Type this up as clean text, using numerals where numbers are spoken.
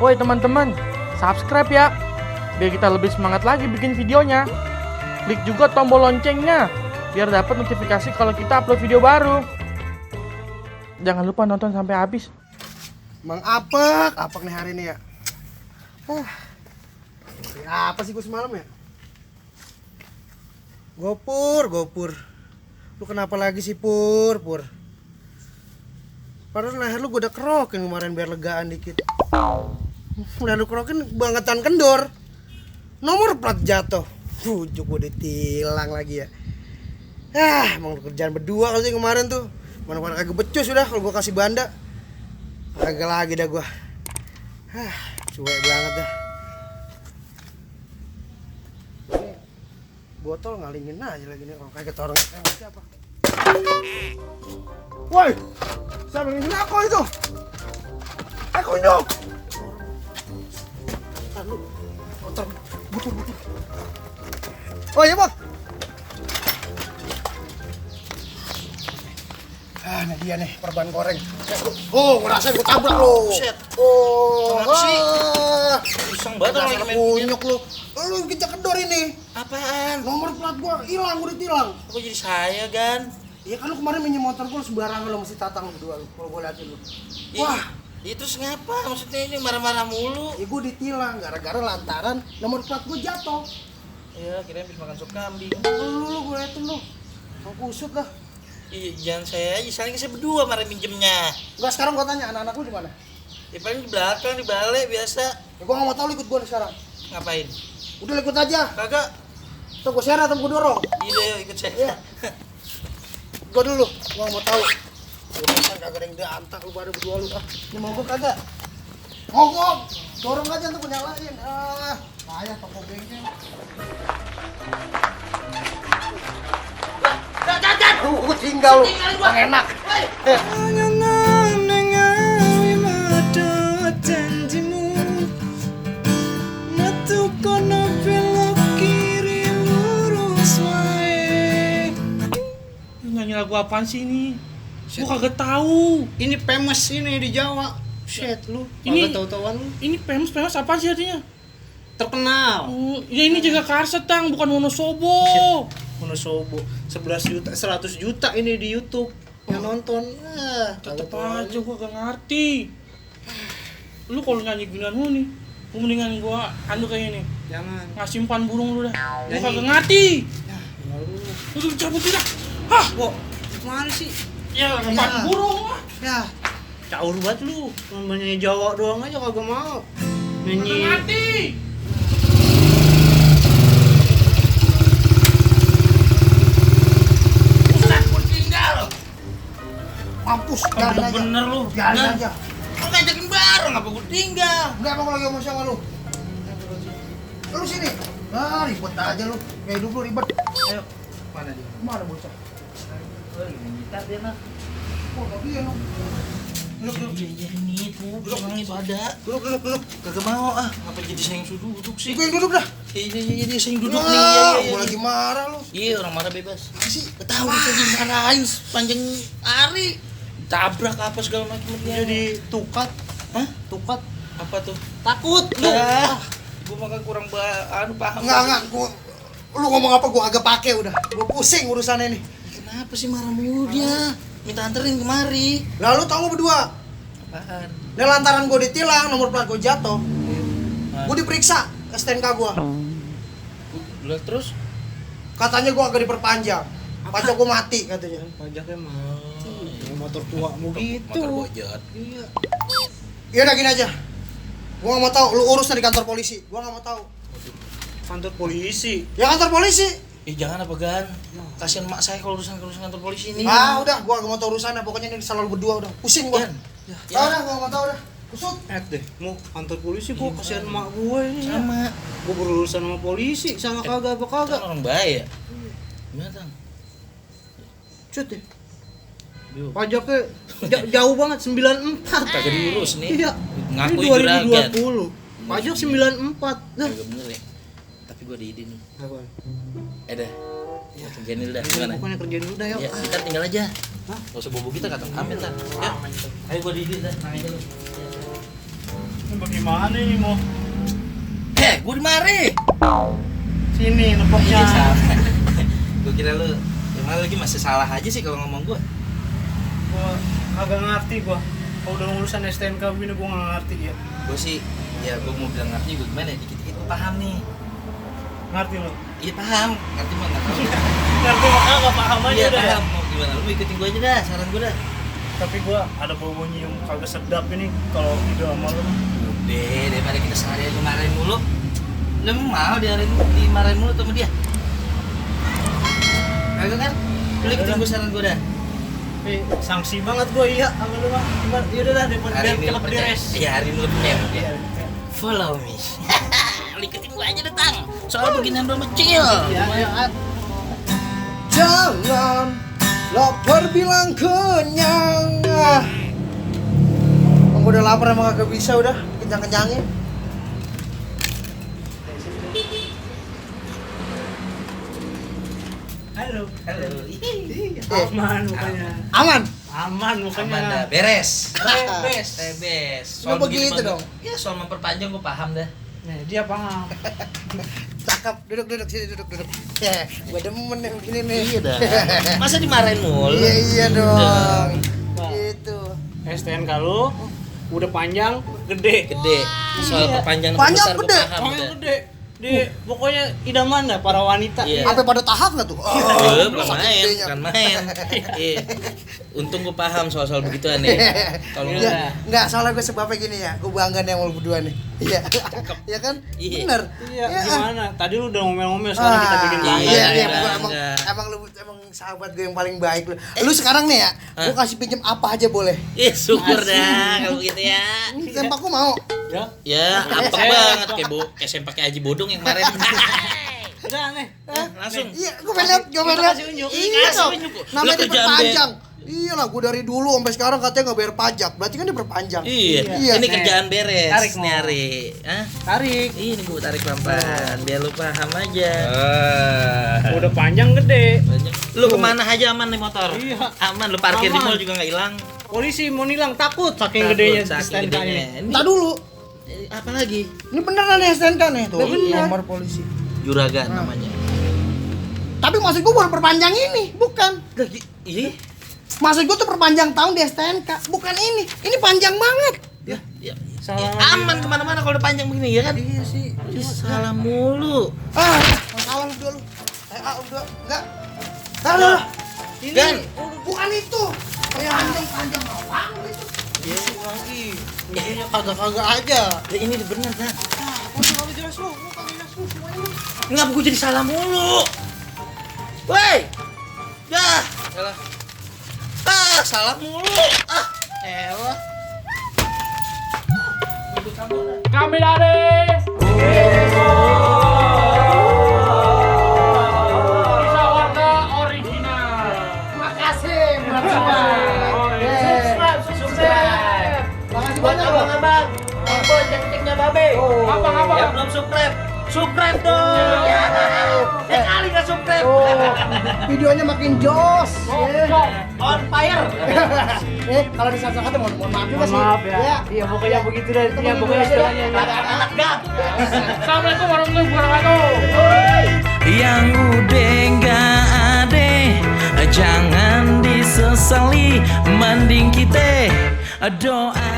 Woi teman-teman, subscribe ya, biar kita lebih semangat lagi bikin videonya. Klik juga tombol loncengnya, biar dapat notifikasi kalau kita upload video baru. Jangan lupa nonton sampai habis. Mang apek nih hari ini ya. Apa sih gue semalam ya? Gopur. Lu kenapa lagi sih Pur? Padahal leher lu gue udah kerokin kemarin biar legaan dikit. Udah lu kerokin bangetan kendor. Nomor plat jatuh. Bujuk gue ditilang lagi ya. Emang kerjaan berdua kali sih kemarin tuh. Mana-mana kagak becus udah kalau gue kasih banda. Kagak lagi dah gue. Cuek banget dah. Botol ngalingin aja lagi nih. Kayak kata orang siapa? Woi! Siapa yang ngingin aku itu? Aku nyok! Lalu, motor, butur. Oh iya bang! Nah dia nih, perban goreng. Oh, ngerasain gue tabrak lo. Buset. Oh, Kenapa sih? Iseng banget orang lagi main kunyuk lo. Lu kita kedor ini. Apaan? Nomor plat gua hilang, gua ditilang. Kok jadi saya, Gan? Ya kan lu kemarin minjem motor gua sembarangan lo mesti tatang berdua lu. Kalau gua liatin lu. Wah, Itu ngapa? Maksudnya ini marah-marah mulu. ya gua ditilang gara-gara lantaran nomor plat gua jatuh. Iya, kira habis makan sop kambing. Lu gua liatin lu. Mau kusut lah. Iya, jangan saya aja, saling saya berdua marah minjemnya. Enggak, sekarang gua tanya anak-anak lu di mana? Ya paling di belakang, di balai biasa. Ya gua enggak mau tahu lu ikut gua nih sekarang. Ngapain? Udah lu ikut aja. Kagak. Tuh gua share atau gua dorong? Iya, yuk ikut saya. Iya. Gua dulu, gua mau tahu. Gua pesan kagak ada yang diantak lu baru berdua lu. Ini mogok kagak? Mogok. Dorong aja untuk nyalain. Payah toko bengkel. Gua tinggal lu. Enak. Nyanyi lagu apaan sih ini? Gua kagak tahu. Ini famous ini di Jawa. Shit lu, Ini- kagak tahu-tahuan lu. Ini famous apaan sih artinya? Terkenal. Ya ini juga Karset tang, bukan Wonosobo. Wonosobo 11 juta, 100 juta ini di YouTube yang nonton. Tetep kagak tahu. aja gua gak ngerti. Lu kalau nyanyi ginian lu nih, lu mendingan gua kayak ini. Jangan. Ngasih umpan burung lu dah. Gua Nyanyi. kagak ngerti. Ya, lalu. Lu cabut tidak? Hah? Kok mana sih? Ya umpan Ya. burung lah. Ya, caur banget lu. Cuma nyanyi Jawa doang aja kagak mau. Kagak Nyanyi. ngerti. Ustaz, gua tinggal. Mampus, jalan aja. Bener lu. Jalan aja. Kok ngajakin bareng apa gua tinggal? Udah emang lagi ngomong sama lu. Lu sini. Ribet aja lu. Kayak hidup lu ribet. Ayo. Mana dia? Mana bocah? Oh, lagi main gitar dia, Nak. Oh, tapi ya lu. Iya ini tuh, orang itu ada. Duduk. Kagak mau ah, ngapa jadi saya yang suruh duduk sih? Gue yang duduk dah. Iya, dia saya yang duduk nih. Gua lagi marah lu. Iya, orang marah bebas. Sih, tahu saya dimarahin sepanjang hari. Tabrak apa segala macam dia. Jadi tukat. Hah? Tukat. Apa tuh? Takut lu. Gua makan kurang paham. Enggak. Lu ngomong apa gua agak pakai udah. Gua pusing urusannya nih. Kenapa sih marah mulu dia? Minta anterin kemari. Lalu tahu berdua. Apaan? Dan lantaran gua ditilang, nomor plat gua jatuh. Hah? Gua diperiksa STNK gua. Udah terus? Katanya gua agak diperpanjang. Pajak gua mati katanya. Pajaknya mah. Motor tua mau gitu. Motor bojot. Iya. Ya udah gini aja. Gua nggak mau tahu. Lu urusnya di kantor polisi. Gua nggak mau tahu. Kantor polisi. Ya kantor polisi. Jangan apa Gan? Kasihan mak saya kalau urusan kantor polisi ini. Udah. Gua nggak mau tahu urusannya. Pokoknya ini selalu berdua udah. Pusing gua. Gan. Udah. Gua nggak mau tahu udah. Kusut. Deh, mau kantor polisi gua kasihan emak gue ini. Ya. Sama. Gua berurusan sama polisi, sama kagak apa Kan kagak. orang baik ya? Gimana, Tang? Cut ya. Yuk. Pajaknya jauh banget 94. Kagak diurus nih. Iya. Ngaku Ini juragan. 2020. Pajak 94. Dah. Kagak bener ya. Tapi gua ada ide nih. Apaan? Dah. Ya, kerjain dulu dah. Ini Gimana? pokoknya kerjain dulu dah yuk. Ya, kita tinggal aja. Hah? Gak usah bobo kita kata ambil dah. Ya. Ayo gua di ide dah. Nanya dulu. Ini bagaimana ini mau? Gue dimari. Sini nepoknya. Gue kira lu gimana lagi masih salah aja sih kalau ngomong gue. Gua agak ngerti gua. Kalau udah urusan STNK begini gua nggak ngerti ya. Gue sih, ya gue mau bilang ngerti gue gimana ya, dikit-dikit gue paham nih. Ngerti lo? Iya paham, ngerti mah nggak tahu. Ngerti mah nggak paham aja Iya udah. paham, mau gimana, lu mau ikutin gue aja dah, saran gue dah. Tapi gua ada bau bunyi yang kagak sedap ini kalau ide sama lu. Udah, daripada kita seharian dimarahin mulu. Lu emang mau dimarahin mulu sama dia? Kagak kan? Lu ikutin gue saran gue dah. Tapi sanksi banget gua iya sama lu mah. Ya udah dah biar Hari ini lu cepet percaya. beres. Iya, hari ini lu percaya. Iya. Follow me. Lu ikutin gue aja datang. Soal beginian belum kecil. Iya. Jangan lapar bilang kenyang. Emang udah lapar emang kagak bisa udah kenyang-kenyangin. Halo. Halo. Aman mukanya. Aman. Aman Aman dah, mukanya. beres. Rebes. Rebes. Nggak begitu dong. Ya soal memperpanjang gue paham dah. Nih, dia paham. Cakep, duduk sini duduk. Ya, gua demen yang begini nih. Iya dah. Masa dimarahin mulu? Iya dong. Wah. Gitu. STNK lu udah panjang, gede. Gede. Soal Iya. perpanjangan Panjang, besar gue gede. paham Panjang dah. gede. Pokoknya idaman dah para wanita. Iya. Sampai pada tahap nggak tuh? Bukan saking main, gedenya. bukan main. Iya. Untung gue paham soal begituan nih. Kalau Iya, enggak salah gue sebabnya gini ya. Gue bangga nih sama lu berdua nih. Iya. Iya kan? Iya. Bener. Iya, Iya. gimana? Tadi lu udah ngomel-ngomel, sekarang kita bikin Ah, bangga. iya, Iya, gua bangga. emang lu sahabat gue yang paling baik lu. Lu sekarang nih ya, gue kasih pinjam apa aja boleh. Ih, syukur dah kalau gitu ya. Sempakku mau. Ya, Ya, apek banget kayak sempak kayak Haji Bodong yang kemarin. udah nih. Langsung. Iya, gue pengen lihat, gue pengen lihat. kasih unjuk. Iya Kasih dong. unjuk. Namanya Lu kerjaan diperpanjang. Iya lah, gue dari dulu sampai sekarang katanya nggak bayar pajak. Berarti kan diperpanjang. Iya. Iya. Ini kerjaan beres. Tarik, nih Mo. hari. Hah? Tarik. Ini gue tarik pelan-pelan biar lu paham aja. Udah panjang gede. Banyak. Lu kemana aja aman nih motor? Iya. Aman, lu parkir di Aman. mall juga nggak hilang. Polisi mau nilang takut saking Takut, gedenya saking STNK-nya. gedenya. Ini Entar dulu. apa lagi? Ini beneran nih STNK nih tuh. Iya. Nomor polisi. Juragan namanya. Tapi maksud gue bukan perpanjang ini, bukan. Lagi, iya. Maksud gue tuh perpanjang tahun di STNK, bukan ini. Ini panjang banget. Ya, ya. Salah Ya, lagi. aman kemana-mana kalau udah panjang begini ya kan? Iya sih. Ih, salah mulu. Masalah lu dulu. Udah, enggak. Halo. Gan. Bukan itu. Panjang apaan itu? Ya lagi. Ini kagak-kagak aja. Ya, ini udah bener kan? Kalau jelas lu kagak jelas lu semuanya lu. Ngapa gue jadi salah mulu? Woi. Dah. Salah. Salah mulu. Elah. Kami dari Bisa Warga Original. Makasih buat semua. Subscribe. Makasih banyak loh. Abang. Apa cek-ceknya babe? Apa? Yang belum subscribe. Subscribe dong. Sekali nggak subscribe. Videonya makin jos. On fire. Kalau disasar kata mohon maaf juga sih. Maaf ya. Iya, pokoknya begitu deh. Iya, pokoknya istilahnya. Anak gang. Assalamualaikum warahmatullahi wabarakatuh. Yang udah nggak ada, jangan disesali, mending kita doa.